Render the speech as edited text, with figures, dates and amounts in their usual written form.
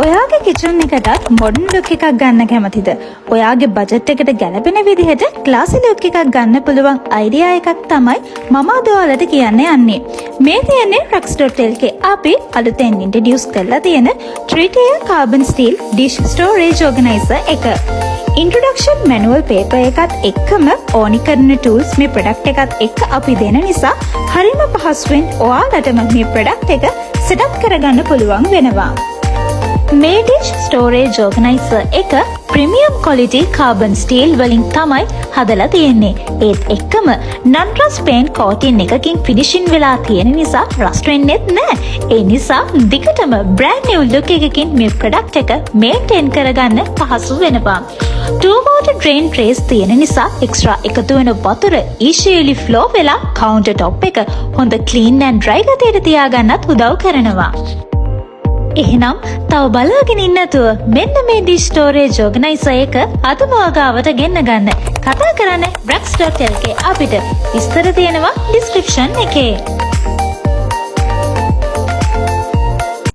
ඔයාගේ කිචන් එකටත් modern look එකක් ගන්න කැමතිද? ඔයාගේ බජට් එකට ගැලපෙන විදිහට ක්ලාසි ලුක් එකක් ගන්න පුළුවන් අයිඩියා එකක් තමයි මම අද ඔයාලට කියන්න යන්නේ. මේ තියෙන්නේ Rux.lk අපි අලුතෙන් ඉන්ට්‍රොඩියුස් කරලා තියෙන 3 tier carbon steel dish storage organizer එක. ඉන්ට්‍රොඩක්ෂන් මැනුවල් පේපර් එකත් එක්කම ඕනි කරන ටූල්ස් මේ ප්‍රොඩක්ට් එකත් එක්ක අපි දෙන නිසා හරිම පහසුවෙන් ඔයාලටම මේ ප්‍රොඩක්ට් එක සෙටප් කරගන්න පුළුවන් වෙනවා. මේ ඩිෂ් ස්ටෝරේජ් ඕගනයිසර් එක ප්‍රීමියම් ක්වොලිටි කාබන් ස්ටීල් වලින් තමයි හදලා තියෙන්නේ. ඒත් එක්කම නන් රස්ට් පේන්ට් කෝටින් එකකින් ෆිනිෂින් වෙලා තියෙන නිසා රස්ට් වෙන්නෙත් නෑ. ඒ නිසා දිගටම බ්‍රෑන්ඩ් නිව් ලුක් එකකින් මේ ප්‍රොඩක්ට් එක මේන්ටේන් කරගන්න පහසු වෙනවා. 2 water drain trays තියෙන නිසා එක්ස්ට්‍රා එකතු වෙන වතුර ඊසිලි ෆ්ලෝ වෙලා කවුන්ටර් ටොප් එක හොඳ ක්ලීන් ඇන්ඩ් ඩ්‍රයි ගතියට තියාගන්නත් උදව් කරනවා. එහෙනම් තව බලාගෙන ඉන්න නැතුව මෙන්න මේ ඩිෂ් ස්ටෝරේජ් ඕගනයිසර් එක අදම ඔයාගාවට ගෙන්න ගන්න. කතා කරන්න Rax.lk අපිට. විස්තර තියෙනවා ඩිස්ක්‍රිප්ෂන් එකේ.